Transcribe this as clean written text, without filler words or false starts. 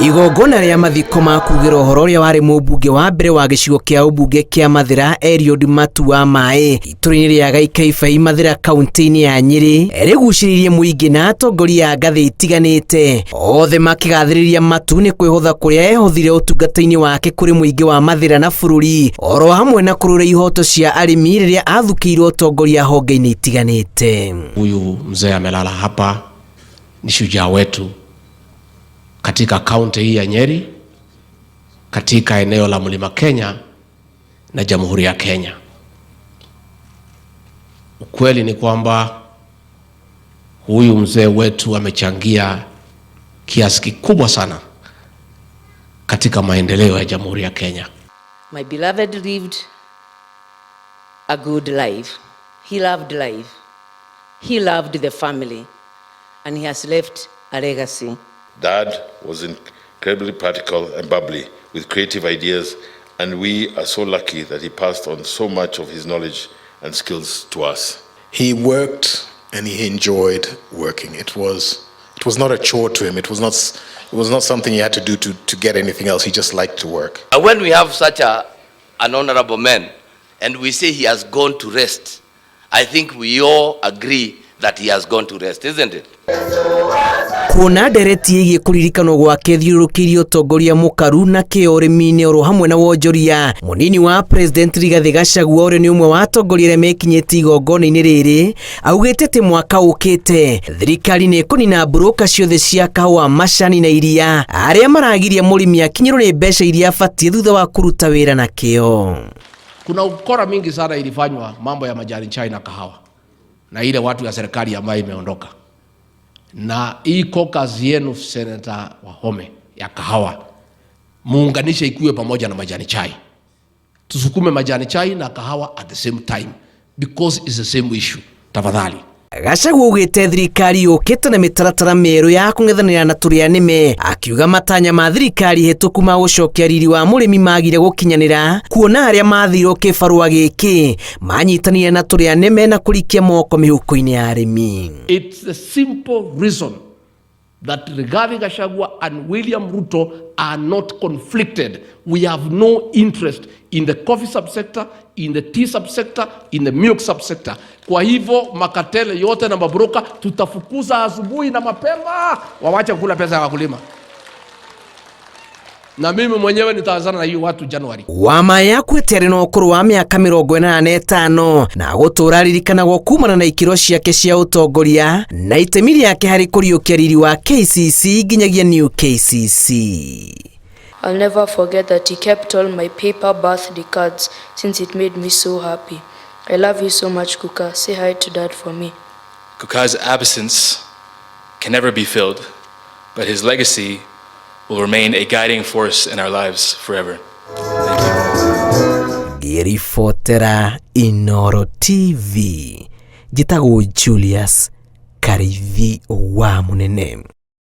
Igongona rĩa mathiko ma kugĩra ũhoro ũrĩa warĩ mũmbunge wa mbere wa gĩcigo kĩa ũmbunge kĩa Mathĩra Eliud Matu wa Maĩ itũra-inĩ rĩa Gaikaibai Mathĩra kaunti-inĩ ya Nyĩrĩ rĩgucĩrĩirie mũingĩ na atongoria a ngathĩ itiganĩte othe makĩgathĩrĩria Matu nĩ kwĩhotha kũrĩa ehothire ũtungata-inĩ wake kũrĩ mũingĩ wa Mathĩra na bũrũri oro hamwe na kũrũĩra ihoto cia arĩmi rĩrĩa athukĩirwo ũtongoria honge-inĩ itiganĩte. Huyu mzee amelala hapa ni shujaa wetu katika kaunti hii ya Nyeri, katika eneo la Mlima Kenya na Jamhuri ya Kenya. Ukweli ni kwamba huyu mzee wetu amechangia kiasi kikubwa sana katika maendeleo ya Jamhuri ya Kenya. My beloved lived a good life. He loved life. He loved the family. And he has left a legacy. Dad was incredibly practical and bubbly with creative ideas, and we are so lucky that he passed on so much of his knowledge and skills to us. He worked and he enjoyed working. It was not a chore to him. It was not something he had to do to get anything else. He just liked to work. And when we have such an honorable man and we say he has gone to rest, I think we all agree that he has gone to rest, isn't it? Kuona ndereti ĩgiĩ kũririkanwo gwake thiũrũrũkĩirie ũtongoria mũkaru na kĩo ũrĩmi-inĩ oro hamwe na wonjoria. Mũnini wa President Rigathĩ Gachagua, ũrĩa nĩ ũmwe wa atongoria arĩa mekinyĩtie igongona-inĩ rĩrĩ, augĩte atĩ mwaka ũkĩte thirikari nĩ ĩkũnina mburũka ciothe cia kahũa, macani na iria arĩa maragiria mũrĩmi akinyĩrwo nĩ mbeca iria abatiĩ thutha wa kũruta wĩra na kĩo. Kuna ukora mingi sana ilifanywa mambo ya majani chai na kahawa na ile watu ya serikali ambayo imeondoka, na hii caucus yenu, Senator Wahome, ya kahawa muunganishe ikuwe pamoja na majani chai, tusukume majani chai na kahawa at the same time because it's the same issue. Tafadhali. Gachagua augĩte thirikari yũkĩte na mĩtaratara mĩerũ ya kũng'ethanĩra na tũrĩa nĩme, akiuga matanya ma thirikari hĩtũku ma gũcokia riri wa mũrĩmi magire gũkinyanĩra kuona arĩa mathirwo kĩbarũa gĩkĩ manyitanire na tũrĩa nĩme na kũrikia moko mĩhuko-inĩ ya arĩmi. It's the simple reason that Rigathi Gachagua and William Ruto are not conflicted. We have no interest in the coffee subsector, in the tea subsector, in the milk subsector. Kwa hivyo macartel yote na mabroka tutafukuza asubuhi na mapema, wawache kukula pesa ya wakulima. Na mimi mwenyewe nitaanzana na hiyo watu Januari. Wamaĩ akuĩte arĩ na ũkũrũ wa mĩaka 85 na gũtũũra aririkanagwo kumana na ikĩro ciake cia ũtongoria na itemi rĩake harĩ kũriũkia riri wa KCC nginyagia New KCC. I'll never forget that he kept all my paper birthday cards since it made me so happy. I love you so much, Kuka. Say hi to Dad for me. Kuka's absence can never be filled, but his legacy will remain a guiding force in our lives forever. Thank you. Ngĩribotera Inoro TV, njĩtagwo Julius Karithi wa Mũnene.